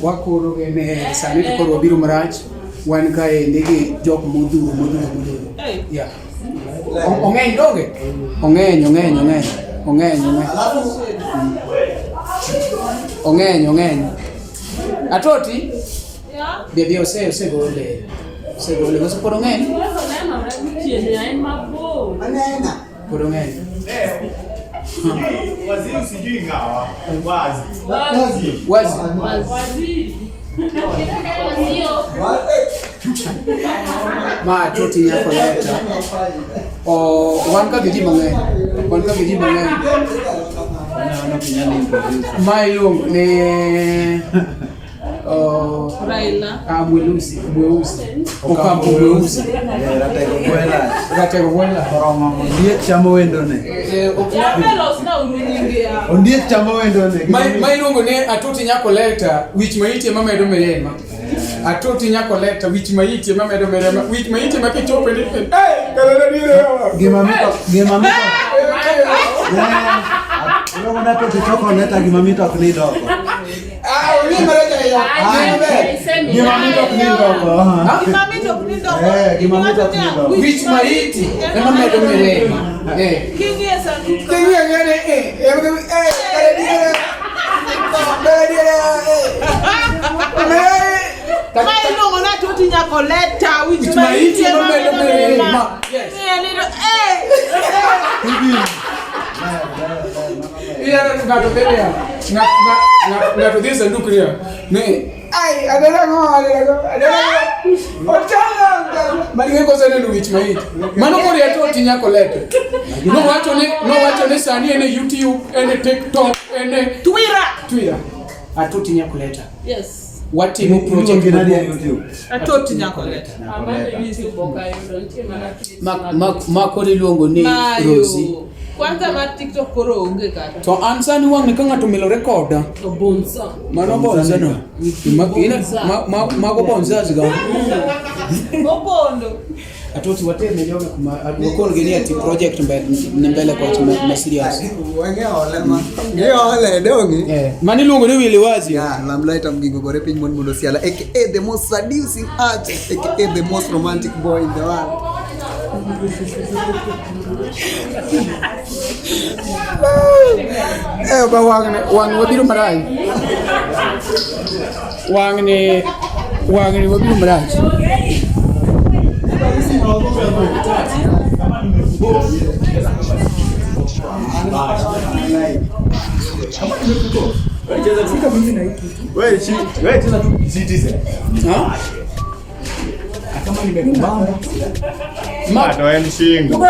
Wakoro ne sani to koro wabiro marach wan kaendi gi jok modhuro modhuro modhuro. Yeah. Ong'eny donge? Ong'eny ong'eny ong'eny ong'eny ong'eny. Ong'eny ong'eny. Atoti? Be ose osegole. Osegole koso pod ong'eny? Pod ong'eny. Waziri sijui ngawa. Wazi. Wazi. Ma atoti nyako leta. O wan ka gi ji mang'eny. Wan ka gi ji mang'eny. Ma iluongo ni Raila. Ah, mweusi, mweusi. Okampo mweusi. Ratego gwela. Ratego gwela. Ondiek chamo wendone. Ondiek chamo wendone. Ma iluongo ni atoti nyako leta, wich maiti ema medo mirima. Atoti nyako leta, wich maiti ema medo mirima. Wich maiti ema kichope ni eh, kare dire. Gima mito, gima mito. Iluongo ni atoti choko leta gima mito ok ni doko. Ah, ong'e marach ahinya. Gima mit ok ni doko. Gima mit ok ni doko. Eh, gima mit ok ni doko. Wich maiti ema medo mirima. Eh. King'iye sanduk. King'iye ng'ene eh, eh, eh, kare diere. Kare diere, eh. Ma iluongo ni atoti nyako leta wich Wich maiti maiti ema ema medo medo mirima. mirima. Yes. King'iye ni to eh. Iyaro ng'ato dhi niya, ng'ato dhi e sanduk niya, ni ai adala go adala go adala go otala mani ng'e koso neno wich maiti. Mano koro atoti nyako lete. Nowacho ni nowacho ni sani en e YouTube, en e TikTok, en e Twitter. Twitter. Atoti nyako leta. Yes. Watimo project Iluongi nadi e maduong'. YouTube? Atoti nyako leta. Ma koro iluongo ni Rosie. Mayo. Kwanza mar TikTok koro onge kata. To an sani wang'ni ka ng'ato milore koda. Bonza. Mano bonza no. Mago bonzas ga. Mopondo. Atoti waterne joga kuma wakon gi ni ati project mbele ni mbele kocha ma serious. Wang'e ma. Giole donge. Eh, mani iluongo ni Willy Wazi. Yeah, Lamlight Mgingo gore piny mon mondo siala aka the most seducing artist aka the most romantic boy in the world. Eh, ba wang'ni wang'ni wabiro marach. Wang'ni wang'ni wabiro marach. Wewe wewe cheza tu Citizen. Ha? Kama nimekubamba. Ma Ndo en shingo.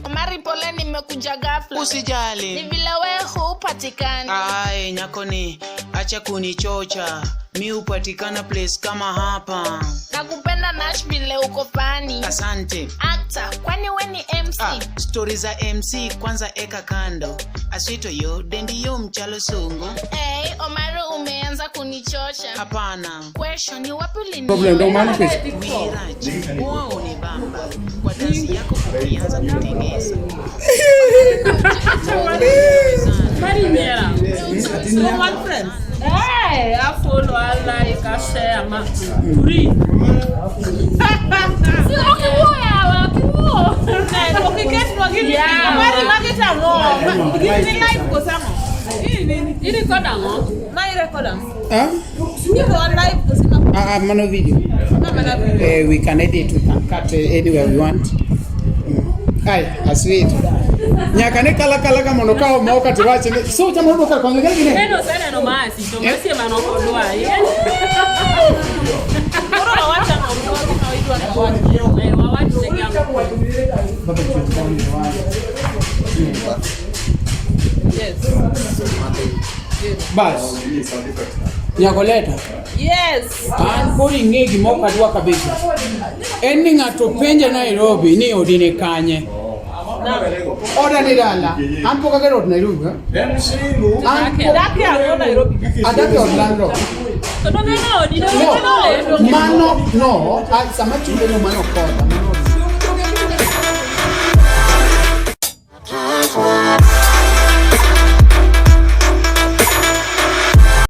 Omari, pole nimekuja ghafla. Ni Usijali. vile wewe hupatikani. Ai, nyakoni, acha kunichocha. Mi hupatikana place kama hapa. Nakupenda Nash vile uko fani. Asante. Actor, kwani we ni MC? Ah, stori za MC kwanza eka kando. Asito yo, dendi yo mchalo songo. Hey, Omari umeanza kunichosha. Hapana. Question, ni wapi problem ndo uliniona? maana pesa. Wiraj, huwa unibamba. Kwa dansi yako ukianza kutingisa. So one friend. Hey, I follow, I like, I share, I'm a free. Okiketnwa gini. Yeah. Omari magi tang'o? Gini ni live koso ang'o? I record ang'o? Ma i record ang'o? Ha? Gini on live koso ma Ah, ah, mano video. ma mana video. Eh, we can edit, we can cut anywhere we want. Ai, aswit. Nyaka ne kala kala ka mondo ka omoka to wache ni so chamo odwoka kwanza gani ne. Eno oseneno Masi, to Masi ema nok odwa. Koro wawach ang'o? Gima idwa ni wawach. Eh, wawach ne gi ang'o? Baba chuth koni Yes. Bas. Nyakoleta. Yes. An koro ing'e gima ok adwa kabisa. En ni ng'ato penja Nairobi ni odi ni kanye. Oda ni dala. An pok agero ot Nairobi. Eh? En shingo. An pok Dak e ang'o Nairobi? adak e ot landlord. To donge no odi, donge No, no lendo. mano no, ah, sama chulo no mano koda. Mano